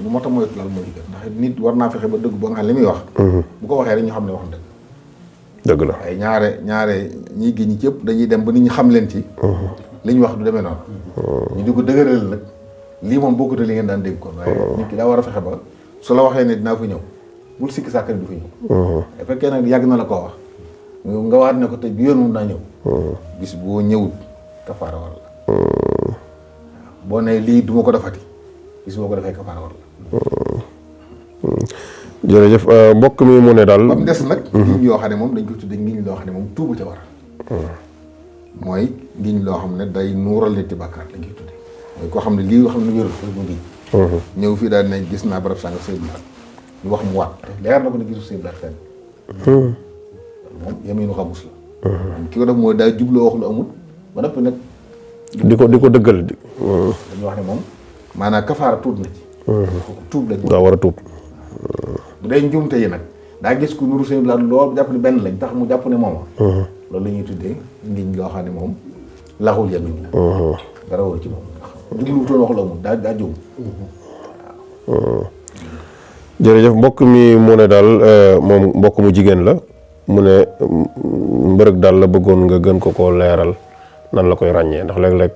lu mot a moytu laal mooy liggéey ndax nit war naa fexe ba dëgg ba nga xam li muy wax. bu ko waxee rek ñu xam ne wax dëgg. dëgg la waaye ñaare ñiy giñ ñi ci ëpp dañuy dem ba nit ñi xam leen ci. li ñu wax du demee noonu. ñu di ko dëgëral nag lii moom bokkut li ngeen daan dégg kon waaye nit ki daa war a fexe ba su la waxee ne dinaa fa ñëw bul sikki sàkk du fa ñëw. bu fekkee nag yàgg na la koo wax nga waat ne ko tey bi yoon moom naa ñëw. bis boo ñëwut kafaara war la. boo ne lii du ma ko defati bis boo ko defee kafaara war la. jërëjëf mbokk mi mu ne daal. ba mu des nag. ngiñ yoo xam ne moom dañ ko tuddee ngiñ loo xam ne moom tuubu ca war. mooy ngiñ loo xam ne day nuural nit ci bàkkaar lañ koy tuddee. mooy koo xam ne lii xam ne wérul rek mu ngiñ. ñëw fii daal ne gis naa barab sànga sëy bi ñu wax mu waat leer na ko ne gisul sëy bi fenn. moom yeminu xamus la. ki ko def mooy daa jubloo wax lu amul ba noppi nag. di ko dëggal. dañuy wax ne moom maanaam kafaara tuub na ci. tuub lañ. daa war a tuub. bu dee njuumte yi nag daa gis ku nuru seen laal lool jàpp ne benn lañ tax mu jàpp ne mooma. loolu la ñuy tuddee ngiñ loo xam ne moom laxul yamin la. dara war ci moom ndax jubluwutoon wax lu amul daa juum. jërëjëf mbokk mi mu ne daal moom mbokk mu jigéen la mu ne mbërëg daal la bëggoon nga gën ko leeral nan la koy ràññee ndax léeg-léeg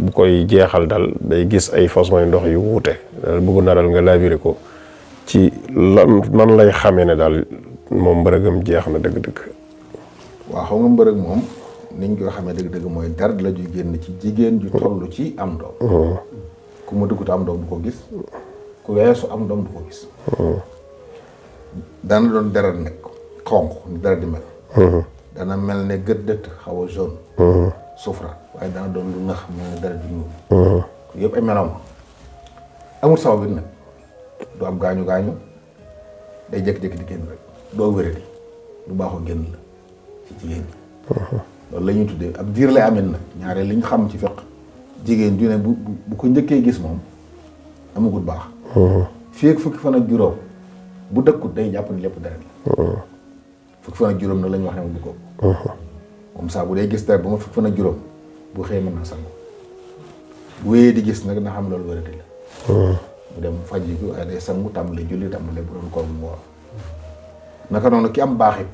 bu koy jeexal daal day gis ay façon yu ndox yu wuute bëggoon naa daal nga laabire ko ci nan lay xamee ne daal moom mbërëgam jeex na dëgg-dëgg. waaw xam nga mbërëg moom niñ koy xamee dëgg-dëgg mooy deret la juy génn ci jigéen ju toll ci am doom. ku ma duggut am doom du ko gis ku weesu am doom du ko gis. dana doon deret nag xonq ni deret di mel. dana mel ne gët dëtt xaw a jaune. sufra waaye dana doon lu nax mel ne deret di ñuul. yëpp ay meloom amul sabab it nag du am gaañu day jékki-jékki di génn rek doo wéradi lu baaxoo génn la ci jigéen ñi loolu la ñuy tuddee ab diir lay amee nag ñaareel li ñu xam ci fiq jigéen ju ne bu ko njëkkee gis moom amagul baax fii ak fukki fan ak juróom bu dëkkut day jàpp ni lépp deret la fukki fan ak juróom nag la ñu wax ne moom du ko moom saa bu dee gis deret ba ma fukki fan ak juróom bu xëy mën naa sangu bu wéyee di gis nag na xam loolu wéradi la mu dem faj ji ay day sangu tàmbale julli tàmbale bu doon koor mu woor naka noonu ki am baax it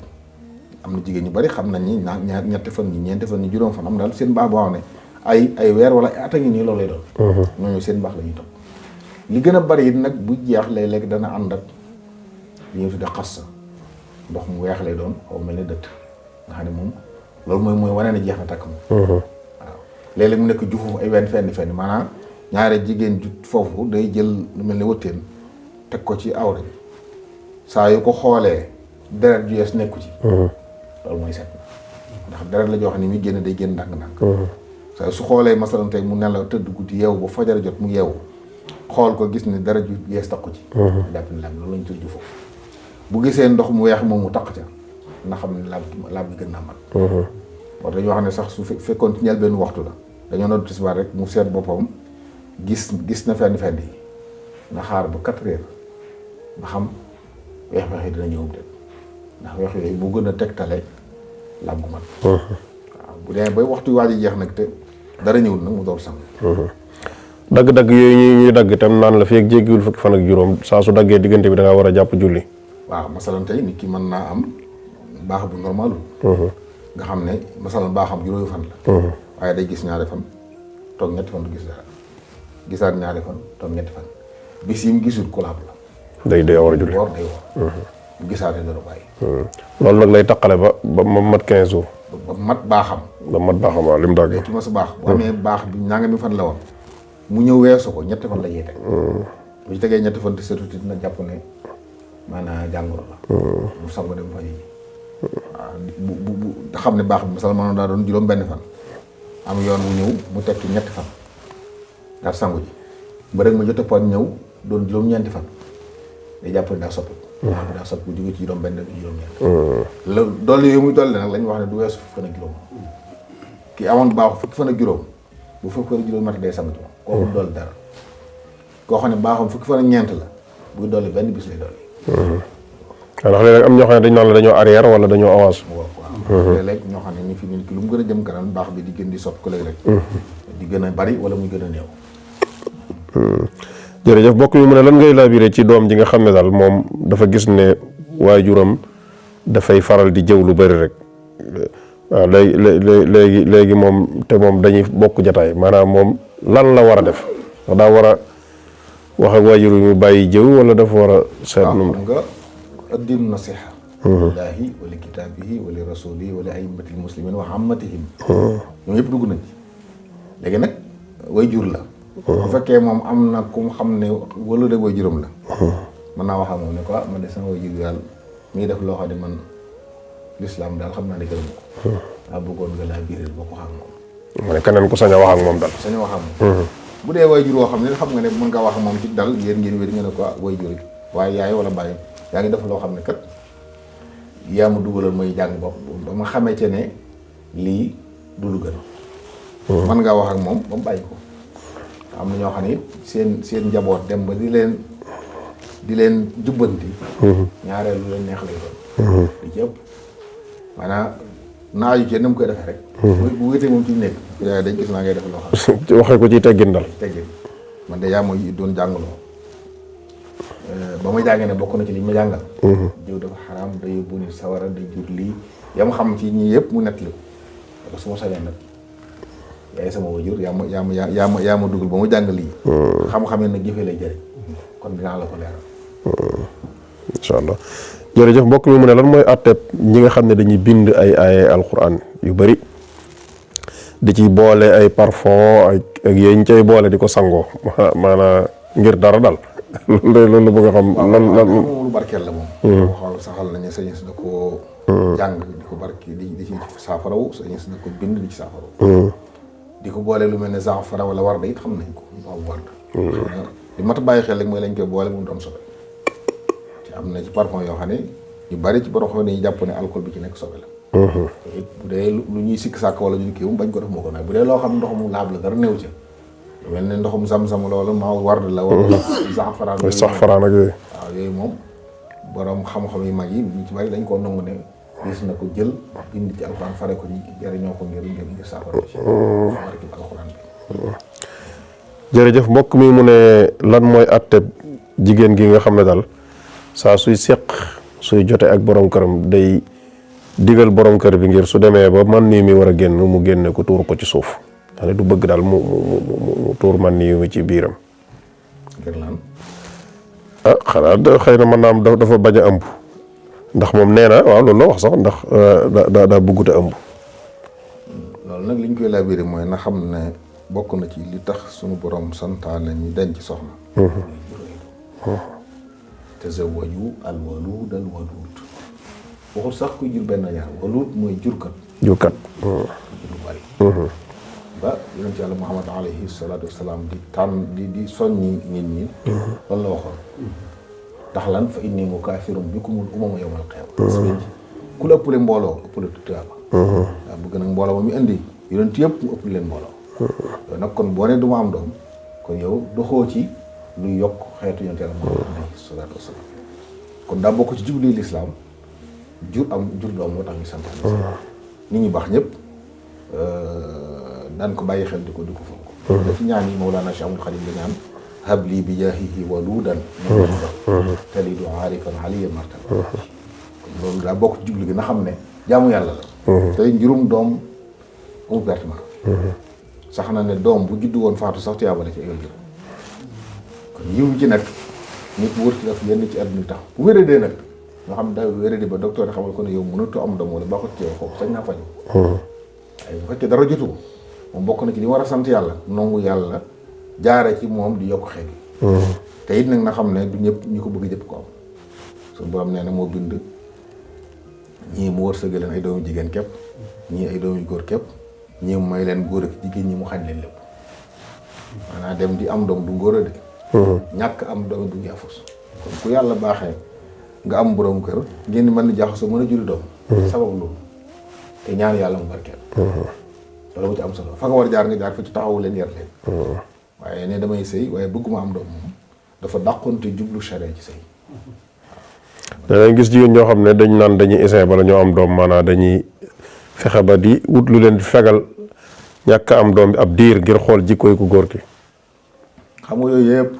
am na jigéen ñu bari xam nañ ni ñaar ñetti fan ñi ñeenti fan ñi juróom fan am daal seen baax boo xam ne ay weer wala at a ngi nii loolu lay doon ñooñu seen baax la ñuy topp li gën a bari it nag bu jeex léeg-léeg dana ànd ak li ñuy tudde xas ndox mu weex lay doon xaw mel ni dëtt nga xam ne moom loolu mooy wane ne jeex na takk moom waaw léeg-léeg mu nekk jufu ay wenn fenn maanaam ñaare jigéen ju foofu day jël lu mel ni wëttéen teg ko ci awra bi saa yu ko xoolee deret ju yees nekku ci loolu mooy set ndax deret la joo xam ne mi génn day génn ndànk-ndànk saa su xoolee masalan tey mu nelaw tëdd guddi yeewu ba fajar jot mu yeewu xool ko gis ni deret ju yees takku ci jàpp ni laab loolu lañ tudd foofu bu gisee ndox mu weex moom mu takk ca na xam ne laab bi gën naa mat moo tax ñu wax ne sax su fekkoon ci ñel benn waxtu la dañoo nodd tisbaar rek mu seet boppam gis na fenn yi na xaar ba 4 heures ba xam weex-weex yi dina ñëw déet ndax weex yooyu bu gën a tegtale laab gu mat waaw bu dee bay waxtu waaj a jeex nag te dara ñëwul nag mu door sang dagg-dagg yooyu ñuy dagg tam naan la feek jéggiwul fukki fan ak juróom saa su daggee diggante bi da ngaa war a jàpp julli waaw masalan tey nit ki mën naa am baax bu normalul nga xam ne masalan baaxam juróomi fan la waaye day gis ñaari fan toog ñetti fan du gis dara gisaat ñaari fan toog ñetti fan bis yi mu gisul kulaab la day war a julli woor day woor bu gisaatee dara bàyyi loolu nag lay taqale ba mat 15 jours ba mat baaxam waaw lim dagg ki ma sa baax bu amee baax bi nangami fan la woon mu ñëw weesu ko ñetti fan la yee teg bu ci tegee ñetti fan te surtout dina jàpp ne maanaam jàngoro la mu sangu dem faji waaw bu xam ne baax bi masal maanaam daa doon juróom benn fan am yoon mu ñëw mu tekki ñetti fan daal sangu ji ba rek ma jot a poñ ñëw doon juróom-ñeenti fan day jàpp ne daa soppi daa soppi bu jóge ci juróom benn juróom-ñeent loolu dolli yooyu muy dolli nag lañ wax ne du weesu fukki fan ak juróom ki amoon baaxu fukki fan ak juróom bu fukki fan ak juróom mat day sangu ci moom kooku dolli dara koo xam ne baaxam fukki fan ak ñeent la buy dolli benn bis lay dolli ndax léeg-léeg am ñoo xam ne dañ naan la dañoo arrière wala dañoo avance waaw léeg-léeg ñoo xam ne ni fi nit ki lu mu gën a jëm kanam baax bi di gën di soppi ko léegi rek di gën a bari wala muy gën a néew jërëjëf bokk mi mu ne lan ngay laabiré ci doom ji nga xam ne daal moom dafa gis ne waajuram dafay faral di jëw lu bari rek waaw léegi moom te moom dañuy bokk jataay maanaam moom lan la war a def ndax daa war a wax ak waajur mu bàyyi jëw wala dafa war a seet nu nga addinu nasiha lillahi wa li kitaabihi wa li rasulihi wa li aimmatil muslimin wa ammatihim ñoom yëpp dugg nañ ci léegi nag waajur la bu fekkee moom am na ku xam ne wala de waajuram la mën naa wax ak moom ne ko man de sama waajur daal mi ngi def loo xam ne man lislaam daal xam naa ne gërëm ko daa bëggoon nga laa biiral boo ko wax ak moom ma ne keneen ku sañ a wax ak moom daal sañ a wax ak moom bu dee waajur woo xam ne xam nga ne mën nga wax ak moom ci dal yéen ngeen wér nga ne ko waajur waaye yaay wala bàyyi yaa ngi def loo xam ne kat yaa ma dugalal mooy jàng bopp ba ma xamee ci ne lii du lu gën mën ngaa wax ak moom ba mu bàyyi ko am na ñoo xam ne seen njaboot dem ba di leen jubbanti ñaareel lu leen neex lay doon di ci ëpp maanaam naaju ci nam koy defee rek bu wéetee moom ci nekk yaay dañ gis naa ngay def loo xam ne waxee ko ci teggin dal teggin man de yaa ma doon jàngaloo ba ma jàngee ne bokk na ci li ma jàngal jiw dafa xaraam day yóbbu ni sawara day jur lii yam xam ci ñii yëpp mu nettali ko su ma sañoon nag yaay sama wajur yaa ma dugal ba ma jàng lii xam-xamee nag jëfee lay jëriñ kon dinaa la ko leeral incha allah jërëjëf mbokk mi mu ne lan mooy àtteeb ñi nga xam ne dañuy bind ay alquran yu bari di ci boole ay parfum ak yooyu ñu cay boole di ko sangoo maanaam ngir dara dal loolu la bëgg a xam lan moom lu barkeel la moom xool saxal nañu sañu si da ko jàng di ko barke di ci saafaraw sañu si da ko bind di ci saafaraw di ko boole lu mel ne zaafara wala warda it xam nañ ko moom warda li mat a bàyyi xel rek mooy lañ koy boole mu doon sobe ci am na ci parfum yoo xam ne ñu bari ci borom xam ne ñu jàpp ne alcool bi ci nekk sobe la bu dee lu ñuy sikk sàkk wala ñu kii bañ ko def moo ko nag bu dee loo xam ndox mu laab la dara néew ca lu mel ne ndoxum sam-sam la wala maa ward la wala saxfaraan ak yooyu waaw yooyu moom borom xam-xam yu mag yi ñu ci bari dañ koo nangu ne gis na ko jël bind ci alxuraan fare ko ñi jëriñoo ko ngir saafara ci barke alxuraan bi jërëjëf mbokk mi mu ne lan mooy àtte jigéen gi nga xam ne daal saa suy seq suy jote ak borom këram day digal borom kër bi ngir su demee ba man nii mi war a génn mu génne ko tuur ko ci suuf xane du bëgg daal mu tuur man nii mi ci biiram ngir lan xanaa xëy na mën naa am dafa bañ a ëmb ndax moom nee na waaw loolu la wax sax ndax daa bëggut a ëmb loolu nag li ñu koy labiré mooy na xam ne bokk na ci li tax suñu borom santaane ñu denc soxna tazawwaju al walud al wadud waxul sax kuy jur benn ñaar walud mooy jurkat lu bari ba yonent yàlla Muhammad alayhi salaatu wasalaam di tànn di soññi nit ñi loolu la waxoon ndax lan fa inni mukaafirun bikumul umama yawmal qiyaama ku la ëppale mbooloo ëppale tuyaaba waaw bëgg nag mbooloo ma mu indi yonent yëpp mu ëpp leen mbooloo yow nag kon boo ne du ma am doom kon yow doxoo ci luy yokk xeetu yonent yàlla Muhammad alayhi salaatu wasalaam kon daa bokk ci jubli lislaam jur doom moo tax ñu santaan nit ñi baax ñëpp daan ko bàyyi xel di ko fonk da ci ñaan yi Mawlana Cheikh Ahmadou Khadim di ñaan habli bi jaahihi waludan talidu aarifan aliya martaba kon loolu daa bokk ci jubli gi na xam ne jaamu yàlla la tey njurum doom amul pertement sax na ne doom bu juddu woon faatu sax tuyaabale ci ay jur kon yiw ci nag nit wër ci def yenn ci àdduna tax bu wéradee nag nga xam daa wéradi ba docteur yi xamal ko ne yow mënatu am doom wala baaxut ci yow kooku sañ naa faju waaye bu fekkee dara jotu ko moom bokk na ci li war a sant yàlla nangu yàlla jaare ci moom di yokk xeet yi te it nag na xam ne du ñëpp ñi ko bëgg jëpp ko am suñu borom nee na moo bind ñii mu wërsëgal leen ay doomu jigéen képp ñii ay doomu góor képp ñii mu may leen góor ak jigéen ñi mu xañ leen lépp maanaam dem di am doom du ngóor a de ñàkk am doom du yaafus kon ku yàlla baaxee nga am borom kër ngeen mën ni jaxasoo mën a juri doom sabab loolu te ñaan yàlla mu barkeel loolu mu ci am solo fa nga war jaar nga jaar fa ci taxawu leen yar leen waaye ne damay sëy waaye bëgguma am doom moom dafa dàqonte jublu charia ci sëy danañ gis jigéen ñoo xam ne dañ naan dañuy essayer bala ñoo am doom maanaam dañuy fexe ba di wut lu leen di fegal ñàkk am doom bi ab diir ngir xool jikkooy ku góor ki xam nga yooyu yëpp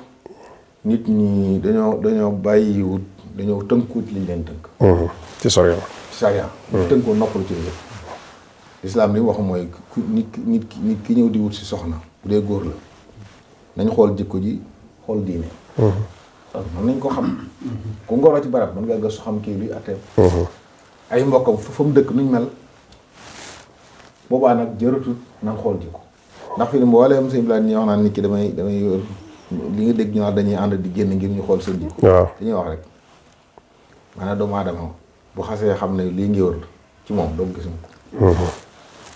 nit ñi dañoo bàyyiwut dañoo tënkuwut liñ leen tënk ci soriya tënkoo noppalu ci lépp lislaam li mu wax mooy nit ki ñëw di wut si soxna bu dee góor la nañ xool jikko ji xool diine mën nañ ko xam ku ngoro ci barab mën nga gëstu xam kii luy atteem ay mbokkam fa mu dëkk nuñ mel boobaa nag jërëtut nañ xool jikko ndax fi ne mbooleem sëñ bi ñuy wax naan nit ki damay li nga dégg ñu wax dañuy ànd di génn ngir ñu xool seen jikko dañuy wax rek maanaam doomu aadama bu xasee xam ne lii ngi wër ci moom doo gis ko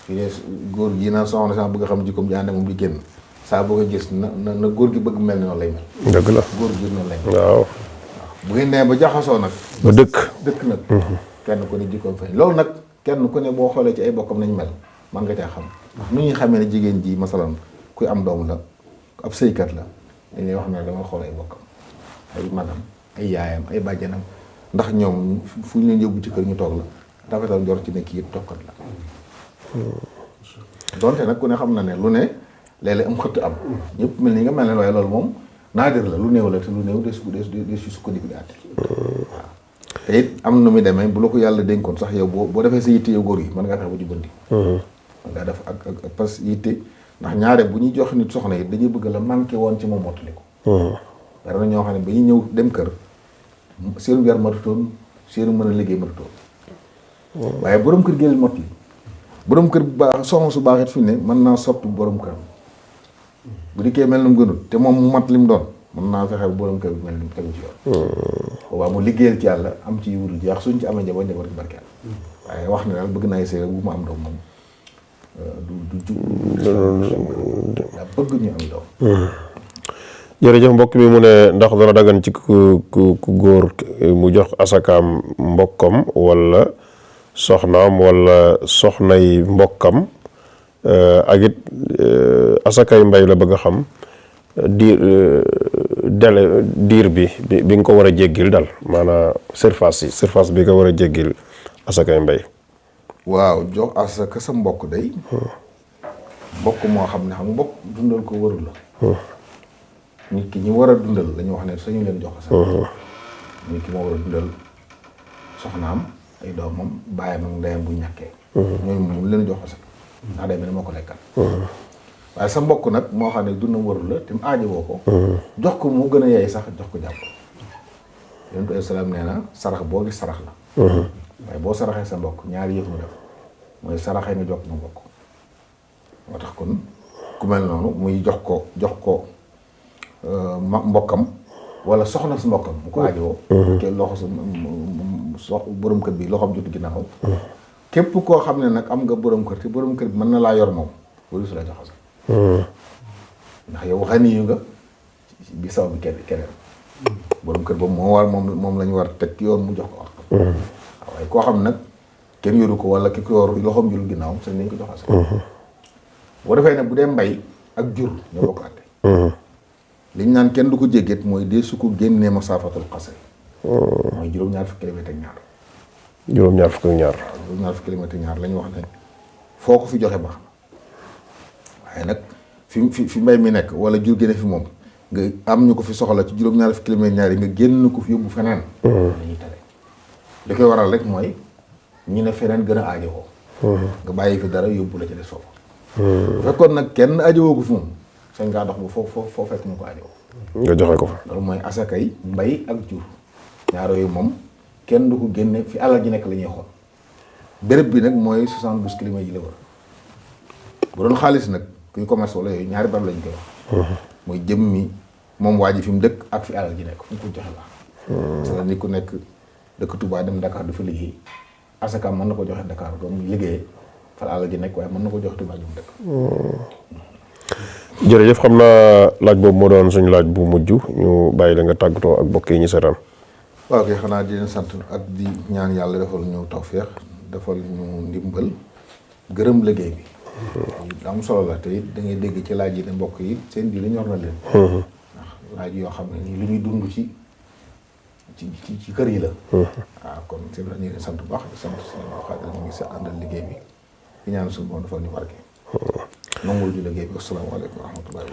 fii ne góor gi naan soxna sax bëgg a xam jikkoom ji ànd moom di génn saa boo ko gis na góor gi bëgg mel ni noonu lay mel dëgg la góor gi noonu lay mel waaw bu ngeen nee ba jaxasoo nag ba dëkk nag kenn ku ne jikkoom feeñ loolu nag kenn ku ne boo xoolee ci ay bokkam nañ mel man nga caa xam ndax nu ñuy xamee ne jigéen ji masalan kuy am doom la ab sëykat la dañuy wax ne dama xool ay bokkam ay magam ay yaayam ay bàjjanam ndax ñoom fu ñu leen yóbbu ci kër ñu toog la rafetal njort ci ne kii yëpp tokkat la donte nag ku ne xam na ne lu ne léeg-léeg am xëtt am ñëpp mel ni nga mel ne waaye loolu moom naadir la lu néew la te lu néew des si sukkandiku di àtte waaw te it am nu muy demee bu la ko yàlla dénkoon sax yow boo defee sa yitte yow góor yi mën ngaa fexe ba jubbanti mën ngaa def ak pas yitte ndax ñaare bu ñuy jox nit soxna yi dañuy bëgg la manqué woon ci moom mottali ko dara na ñoo xam ne ba ñuy ñëw dem kër seenu yar matutoon seenu mën a liggéey matutoon waaye borom kër gi mot li borom kër bu baax soxna su baax it fi ne mën naa soppi borom kër bu dikkee mel na mu gënul te moom mu mat li mu doon mën naa fexe borom kër bi mel ni mu tegu ci yoon boobaa mu liggéeyal ci yàlla am ci yiwul jeex suñ ci amee njaboot gi barkeel waaye wax ne daal bëgg naa sëy bu ma am doom moom du daa bëgg ñu am doom. jërëjëf mbokk mi mu ne ndax dana dagan ci ku góor mu jox asakaam mbokkam wala soxnaam wala soxnay mbokkam ak it asakay mbay la bëgg a xam diir bi nga ko war a jéggil dal maanaam surface bi nga war a jéggil asakay mbay. waaw jox asaka sa mbokk day mbokk moo xam ne xam mbokk dundal ko warul la. nit ki ñi war a dundal lañu wax ne sañu leen jox asaka. nit ki moo war a dundal soxnaam ay doomam bàyyam ak ndeyam bu ñàkkee. ñooñu moom leen jox asaka. ndax day mel ne moo ko lekkal. waaye sa mbokk nag moo xam ne dundam warul la te mu aajowoo ko. jox ko mu gën a yey sax jox ko jàpp. yonent bi salaam nee na sarax boo gis sarax la. waaye boo saraxee sa mbokk ñaari yëf mu def mooy saraxee nga jox ma mbokk. moo tax kon ku mel noonu muy jox ko mbokkam wala soxna si mbokkam mu ko aajowoo. te loxo sa borom kër bi loxoom jotu ginnaaw. képp koo xam ne nag am nga borom kër te borom kër bi mën na laa yor moom wala su la jox asaka. ndax yow xani yu nga bi saw bi keneen borom kër boobu moom la ñu war teg yoon mu jox ko wax. waaye koo xam nag kenn yoru ko wala ki ko yor loxoom jul ginnaaw sañ nañ ko jox asaka. boo defee ne bu dee mbay ak jur ñoo bokk àtte. liñ naan kenn du ko jéggeet mooy dee su ko génnee masaafatul xasri. mooy juróom-ñaar fukki kilomètre ak ñaar. juróom-ñaar fukki ak ñaar. juróom-ñaar fukki kilomètre ak ñaar la ñu wax ne foo ko fi joxe baax na waaye nag fi mbay mi nekk wala jur gi ne fi moom nga am ñu ko fi soxla ci juróom-ñaar fukki kilomètre ñaar yi nga génn ko fi yóbbu feneen. dañuy tere li koy waral rek mooy ñu ne feneen gën a aajowoo. nga bàyyi fi dara yóbbu la ci des foofu. bu fekkoon nag kenn aajowoo ko fi moom sañ ngaa dox ba foo fekk ñu ko aajowoo. nga joxe ko fa. loolu mooy asakay mbay ak jur ñaar yooyu moom kenn du ko génne fi alal ji nekk la ñuy xool béréb bi nag mooy 72 kilomètres yi la wër bu doon xaalis nag kuy commerce wala yooyu ñaari barab lañ koy wax. mooy jëm mi moom waa ji fi mu dëkk ak fi alal ji nekk fu mu ko joxe baax. parce que nit ku nekk dëkk Touba dem Dakar du fa liggéey asaka mën na ko joxe Dakar comme liggéey fa alal ji nekk waaye mën na ko joxe Touba ju mu dëkk. jërëjëf xam naa laaj boobu moo doon suñu laaj bu mujj ñu bàyyi la nga tàggatoo ak mbokk yi ñu seetaan. waaw kay xanaa di leen sant ak di ñaan yàlla defal ñu tawfeex defal ñu ndimbal gërëm liggéey bi. am solo la te it da ngay dégg ci laaj yi ne mbokk yi seen diine ñor na leen. ndax laaj yoo xam ne nii lu ñuy dund ci kër yi la. waaw kon c'est vrai ñu ngi sant bu baax di sant si xaaral ñu ngi sa àndal liggéey bi di ñaan suñu borom defal ñu barke. nangul ju liggéey bi asalaamaaleykum wa rahmatullahi